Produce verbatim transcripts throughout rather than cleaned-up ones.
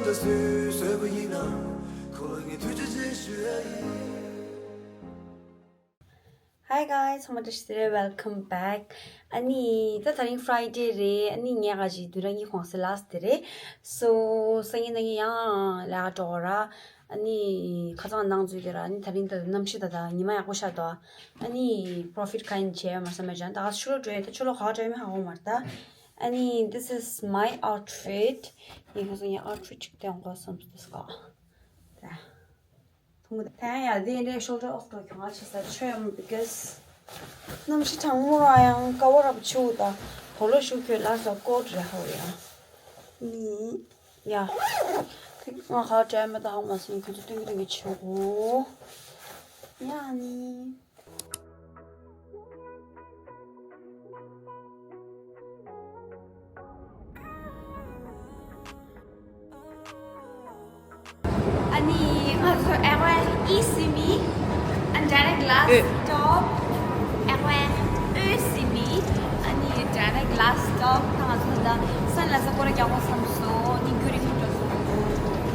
ད་སུས་བཟོས་པ་ཡིན་ན། ཁོ་ལ་ངས་ཐུགས་རྗེ་ཆེ་ཞུ་ཡ་ཡིན། Hi guys, ཚང་མ་བཀྲ་ཤིས་བདེ་ལེགས། Welcome back. ཨ་ནི་ད་དེ་རིང་Friday རེད། ཨ་ནི་ངས་ག་ཞིག་བདུན་ཕྲག་གཉིས་གོང་ཚེ་last day རེད། So སང་ཉིན་གནངས་ཉིན་ཡང་ལས་ཀ་འགྲོ་དགོས་ར། ཨ་ནི་ཁ་སང་གནངས་ཚུལ་དེ་ར། ཨ་ནི་དེ་རིང་ད་གནམ་གཤིས་ད་ད་ཉི་མ་ཡག་པོ་ཤར་འདུག་ཨ་ནི་profit ག་ཡིན་བྱས་ཡོད་མ་རེད་བསམ་པ་བྱས། ད་ག་ཕྱི་ལོགས་འགྲོ་ཡིན། ད་ཕྱི་ལོགས་ག་པར་འགྲོ་ཡིན་མིན་ཧ་གོ་མ་རེད་ད། ཨ་ནི་this is my outfit. ངས་ཁ་སང་ངའི་outfit ཅིག་སྟོན་དགོས་བསམ་སོང་། ད་ཐུང་ད་ཡ་དེ་འདྲའི་shoulder off འགྲོ་གྱོང་ང་ཆེ་ས་ཆོད་ཡོང་། Because གནམ་གཤིས་གྲང་མོ་ར་ཡང་དཀར་པོ་ར་བ་ཆུ་ད་གོ་ལོ་ཞུ་ཁྱོད་ལ་ས་coat རེ་ཧ་ཡ། ནི་ཡ། ང་ཁ་བྲལ་མེད་ད་ཧ་མ་སོང་། ཁྱོད་ཚོ་སྟོན་གྱི་སྟོན་གྱི་ཆེ་གོ། ཡ་ནི། ཨ་ནི་ང་ཚོ་ཨེ་ཝན་ཨི་སི་མི། ཨ་ནི་direct last stop ཨེ་ཝན་ཨི་སི་མི། ཨ་ནི་direct last stop ད་ང་ཚོ་ད་སན་གླ་ས་སྐོར་ར་རྒྱག་དགོས་བསམ་སོང་། ནི་རྒྱུན་རིང་མི་འགྲོ་སོང་།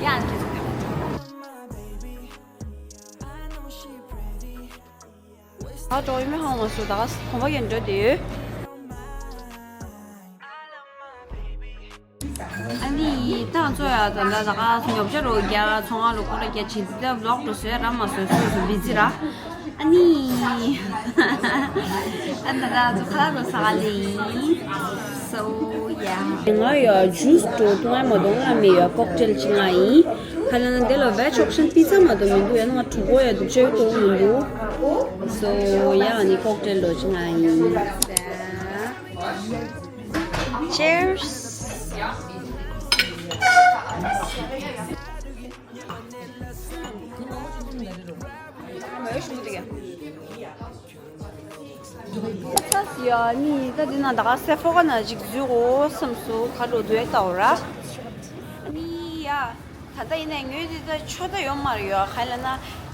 ཡ་ཨ་ནི་ཁྱེད་ཚོ་སྟོན་གྱི་ཆེ་གོ། ད་འགྲོ་ཡོད་མེད་ཧ་མ་སོང་། ད་ག་གོམ་པ་ཡན་འགྲོ་དེ་ཡོད། ཨ་ནི་ད་ང་ཚོ་ཡ་ད་ད་ད་ག་ཉོ་ཆ་རོ་རྒྱ་ཚོང་ང་རོ་སྐོར་ར་རྒྱ་ཆེ་ཚི་ད་vlog འགྲོ་སོ་ཡ་ར་མ་སོ་སོ་སོ་busy ར། ཨ་ནི་ཨ་ད་ད་ཚོ་ཁ་རོ་ས་ག་ལེ་ཡིན། So yeah. ང་ཡ་juice འགྲོ་ཏུང་ཨ་མ་དོང་ལ་མེ་ཡ་cocktail ཅི་ང་ཡིན། ཁ་ལ་ན་དེ་ལ་veg option pizza མ་དོ་མི་འདུག་ཡ་ན་ང་གྲོད་ཁོག་ཡ་འདུག་ཅེས་གོ་མི་འདུག So yeah ནི་cocktail འགྲོ་ཅི་ང་ཡིན། Cheers. ཡ་ནི་ད་འདི་ན་ད་ག་སེ་ཕོ་ག་ན་ཅིག་འཛུལ་འོ་བསམ་སོ་ག་འགྲོ་འདུག་ཡ་ལྟ་འོ་ར། ནི་ཡ། ད་ལྟ་ཡིན་ནའི་ངོས་འདི་ད་ཆོ་ད་ཡོད་མ་རེད་ཡོ། ག་ལ་ན་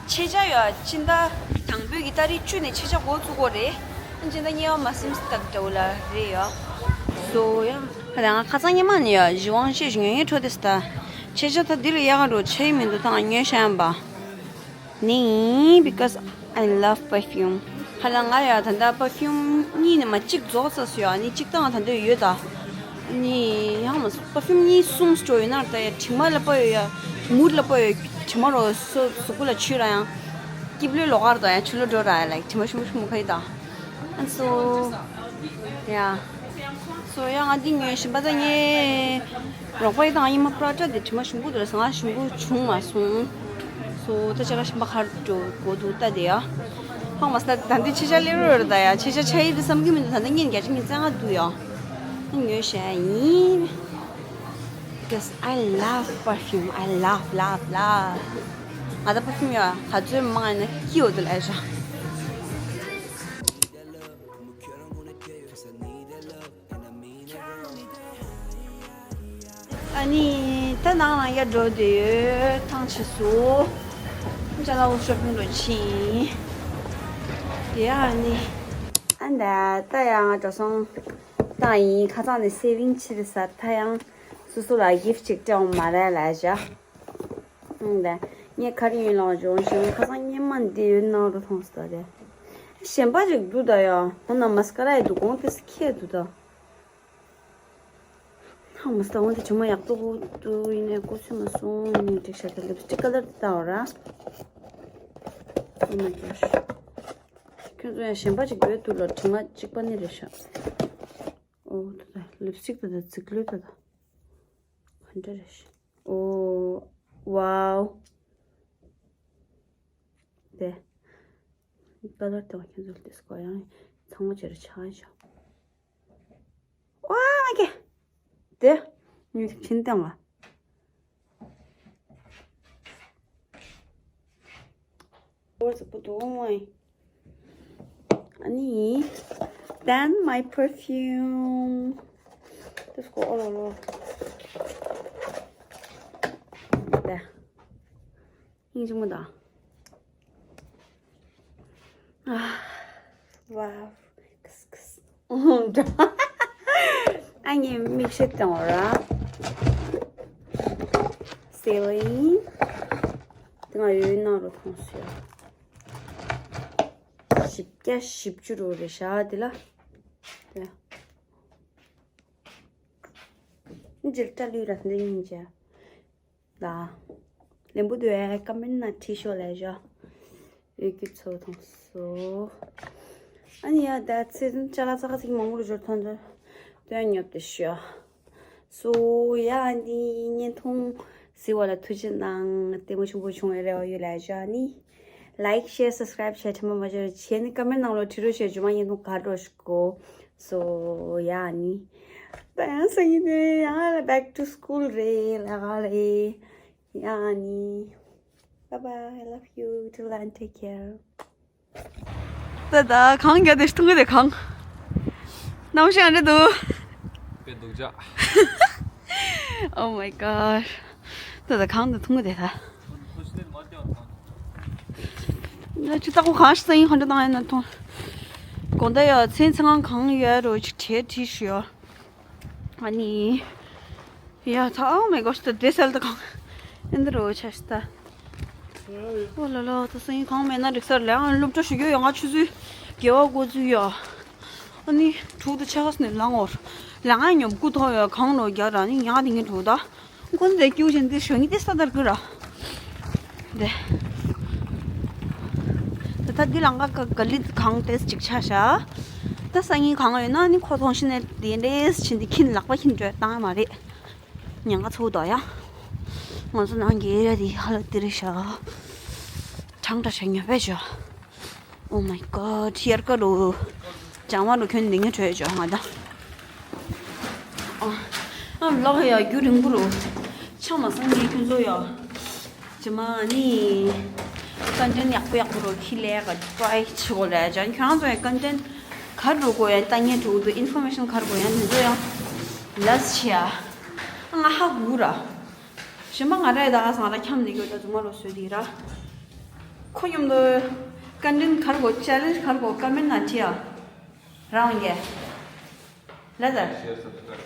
ཆེ་ཆ་ཡོ་ཕྱི་ཟླ་དང་པོའི་གི་ཏ་རིག་བཅུ་ནས་ཆེ་ཆ་འགོ་ཚུགས་གོ་རེད། ཕྱི་ཟླ་གཉིས་པ་མ་ཟིན་སི་ཏག་འདྲ་བོ་ལ་རེད་ཡོ། སོ་ཡ། ད་ང་ཁ་སང་ཉི་མ་ནས་ཡོ་གཞི་དབང་ཤེས་ཞུ་ངེས་ངེས་འཕྲོ་དེ་སི་ད་ཆེ་ཆ་ད་འདི་ལ་ཡག་ག་འགྲོ་ཆེ་ཡི་མི་འདུག་ད་ང་ཉོས་ཤ་ཡམ་པ། ནི་because I love perfume. ཁ་ལ་ང་ཡ་ད་ལྟ་perfume གཉིས་ནི་མ་གཅིག་རྫོགས་ཚར་སོང་ཡ། ནི་གཅིག་ད་ང་ད་འདོད་ཡོད་ད། ནི་ཡང་མ་perfume གཉིས་གསུམ་སྤྲོ་ཡོད་ན་ད་ཡ་དྲི་མ་ལ་པ་ཡོད་ཡ། མུར་ལ་པ་ཡོད། དྲི་མ་རོ་སོ་གཟུགས་པོ་ལ་ཆུ་ར་ཡང་། སྐྱིབ་ལོས་ལོག་གར་ད་ཡ་ཆུ་ལོ་འགྲོ་ར་ཡ་like དྲི་མ་ཞིམ་པོ་ཞིམ་པོ་ཁ་ཡི་ད། And so yeah. So yeah ང་འདི་ཉོས་ཤིང་པ་ད་ངས་རོགས་པ་ཡི་དང་ཨ་ཡི་མ་Prada དེ་དྲི་མ་ཞིམ་པོ་འདུག་ཟེར། ང་ཞིམ་པོ་བྱུང་མ་སོང་། So ད་ཆ་ག་ཞིམ་པ་གར་འགྲོ་དགོས་འདུག་ད་དེ་ཡ། ཧང་མ་ས་ད་འདི་ཆེ་ཆ་སླེབས་རོགས་རེད་ད་ཡ། ཆེ་ཆ་ཆ་ཡི་རེད་བསམ་གི་མི་འདུག་ད་ལྟ་ངས་བརྒྱ་ཆ་ཉི་ཤུ་རྩ་ལྔ་འདུག་ཡ། ཉོས་ཤ་ཡིན། Because I love perfume. I love, love, love. ང་ད་perfume ཡ་ག་ཚོད་མང་ཡིན་ན་སྐྱིད་འོ་དུ་ལ་ཨེ་ཤ། ཨ་ནི་ད་ནང་ལ་ཡར་འགྲོ་བསྡད་ཡོད། ཐང་ཆད་སོང་། ཅ་ལག་shopping འགྲོ་ཕྱིན། དེ་ཨ་ནི་ཨ་ད་ད་ཡང་ང་འགྲོ་སོང་། ད་ཡིན་ཁ་སང་ནས་saving བྱེད་ས་ད་ཡང་སོ་སོ་ལ་gift ཅིག་སྤྲད་འོང་མ་རེད་ལ་བཞག་ཨང་། ད་ངས་ག་རེ་ཡིན་ལོག་འཇོན་ཞིང་ཁ་སང་སྔན་མ་འདི་ཡོད་ནང་དུ་མཐོང་སོང་ད་དེ། གཞན་པ་ཅིག་འདུག་ད་ཡ། འོ་ན་mascara ཡི་འདུག་གོང་དེ་ཁྱེད་འདུག་ད། ཧང་མ་སྟ་འོན་ཏེ་ཇོ་མོ་ཡག་པོ་འདུག་ཡིན་ནའི་གོ་ཚོད་མ་སོང་། ནི་འགྲིག་ཤག་ད་lipstick colour ལྟ་བ་ར། Oh my gosh. ཁྱོད་ཚོ་ཡང་གཞན་པ་ཅིག་ཡོད་འདུག་ལ་དྲི་མ་གཅིག་པ་ནི་རེད་ཤག་ཨོ་ད་ད་lipstick ད་ད་རྫིག་ལོས་ད་ད། ག་འདྲ་རེད་ཤག་ཨོ། Wow. དེ། colour ལྟ་བ་ཁྱོད་ཚོ་ལ་དེ་སྐོར་ཡང་ཚང་མ་ཅེར་ཆགས་ཤག་ཝ་མ་ཀེ། དེ། ཉུལ་ཕྱིན་བཏང་བ། འོར་ཟིག་པོ་དུ་ཝང་ཝང་། ཨ་ནི། Then my perfume. དེ་སྐོར་ཨོ་ལོ་ལོ། དེ། ཡིན་གཅིག་མོ་དང་། ཨ། ཝའོ། ཁིས་ཁིས། ཨ་ངས་མིག་ཤེལ་བཏང་བ་ར། ཟེར་བ་ཡིན། དེ་ང་ཡོད་ནང་རུ་མཐོང་སོང་། བཞི་བརྒྱ་བཞི་བཅུ་རུ་རེད་ཤག་དེ་ལ། དེ་ལ། འཇིལ་སྐྲ་ལུས་ར་འདི་ཡིན་ཅེ། ལ། ལན་པོ་དུ་ཨེ་ཀ་མེན་ན་ཁྲི་ཤོ་ལས་ཞོ། ཡོད་རྒྱུ་ཚོ་མཐོང་སོང་། ཨ་ནི་ཡ་that's it. ཅ་ལག་ཚ་ཁ་ཚིག་མང་པོ་རུ་འབྱོར་ཐོན་ཚོ། དོན་ཉོབ་དེ་ཤོ། སོ་ཡ་འདི་བརྙན་ཐུང་གཟིགས་པ་ལ་ཐུགས་རྗེ་གནང་། ལྟད་མོ་ཆེན་པོ་བྱུང་བའི་རེ་བ་ཡོད་ལ་ཞོ། ཨ་ནི། Like, share, subscribe བྱས་ཁྲི་མ་མ་བྱོས་བྱས་ནི་ཀ་མེན་ནང་ལོ་བྲི་རོགས་བྱས། ཇུ་མ་བརྙན་ཐུང་ག་འགྲོ་ཤི་གོ། སོ་ཡ་ནི། ད་ཡང་སང་ཉིན་དེ་ཡང་back to school རེད་ལ་ག་རེད། ཡ་ནི། Bye bye, I love you, till then, take care. ད་ད་གང་རྒྱ་དེ་ཐུང་གི་དེ་གང་། ནམ་ཞིག་ཨ་འདྲ་འདུག་དཔེ་སྡུག་ཅག Oh my god. ད་ད་གང་དུ་ཐུང་གི་དེ་ད། ཁོ་ཁོ་ཤི་ནས་མ་ལྟེ་བ་ཐང་། ང་ཅི་ད་ཁོ་གང་ཞིག་སང་ཡིན་ཧོན་ཏོ་བཏང་ཡིན་ན་ཐུང་། དགོང་ད་ཡ་མཚན་ཚེ་གང་གང་ཡོད་རོ་ཅིག་བྲེལ་བྲིས་ཤི་ཡོ། ཨ་ནི། ཡ་ད་oh my gosh ད་དེ་སལ་ད་གང་། ཨེ་འདི་རོ་ཆ་ཤི་ད། ཨོ་ལ་ལ་ད་སང་ཡིན་གང་མེད་ན་རིག་སར་ལས་ཨང་སློབ་གྲྭ་ཞུ་རྒྱུ་ཡོད། ང་ཆུ་ཚོད་དགེ་བ་འགོ་ཚུལ་ཡོད། ཨ་ནི་དྲུག་དང་ཕྱེད་ཀ་ནས་ལངས་འོར། ལ་ང་ཉོབ་ཀུ་ཐོག་ཡོད་གང་ལོ་རྒྱག་ར་ནི་ཡང་དེ་ངས་དྲུག་ད། ཀུན་དེ་སྐྱུག་བཞིན་དེ་ཞོ་ཉི་དེ་ས་དར་ཀུ་ར། དེ། ད་ད་འདི་ལང་ཀ་ཀ་ག་ལི་གང་ཏེས་ཅིག་ཆ་ཤ། ད་སང་ཉིན་གང་ཡོད་ན་ནི་ཁོ་ཐོང་ཤི་ནས་དེ་འདྲེས་ཕྱིན་དེ་ཁྱིན་ལག་པ་ཁྱིན་འགྲོ་བཏང་མ་རེད། ཉང་ཀ་ཚོགས་དོ་ཡ། ང་ཚོ་ནང་གི་ཨེ་ར་དེ་ཧ་ལ་དེ་རེད་ཤ། གྲང་དྲ་ཤ་ཉོ་བས་ཤ། Oh my god དབྱར་ཁ་རུ། ལྗང་བ་རུ་ཁྱོན་ནི་ངས་བྲོས་ཆོག་ང་ད། ཨ་ལོག་ཡ་རྒྱུ་རིང་པོ་རུ། ཆང་མ་སང་ངས་ཁྱོད་ཚོ་ཡ། ཇི་མ་ནི། ཀོན་ཊེན་ཡག་པོ་ཡག་པོ་རུ་ཁྱི་ལས་ག་ཊ་རའི་བྱེད་དགོས་ལས་ཅང་ཁྱོད་རང་ཚོ་ཡ་ཀོན་ཊེན་ག་རུ་དགོས་ཡ་ལྟ་ངས་འགྲོ་འདུག་ཨིན་ཕོར་མེ་ཤན་ག་རུ་དགོས་ཡ་འདི་ཚོ་ཡང་ལས་བྱེད་ཡ། ང་ཧ་གོ་ར། གཞན་པ་ང་རས་ད་ག་སང་ར་འཁྱམ་ནས་ཡོད་ད་རྫུན་མ་རུ་བཟོས་དེ་ར། ཁོ་མཉམ་དུ་ཀོན་ཊེན་ག་རུ་དགོས་ཅེ་ལེན་ཇི་ག་རུ་དགོས་ཀོ་མེན་ཊི་ནང་བྲིས་ཡ། རང་གི། ལ་ད། Share, subscribe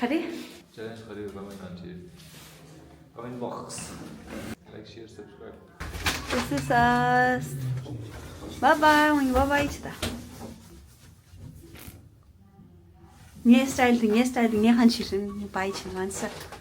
ག་རེ། ཅེ་ལེན་ཇི་ག་རེ་ཡོད་ཀོ་མེན་ཊི་ནང་བྲིས། Comment box Like, share, subscribe This is us. Bye bye. Bye bye ཅི་ད། ངའི་སི་ཊའིལ་དེ་ངའི་སི་ཊའིལ་དེ་ངའི་ཧན་ཆི་རིན་བའི་ཆི་ལན་སར།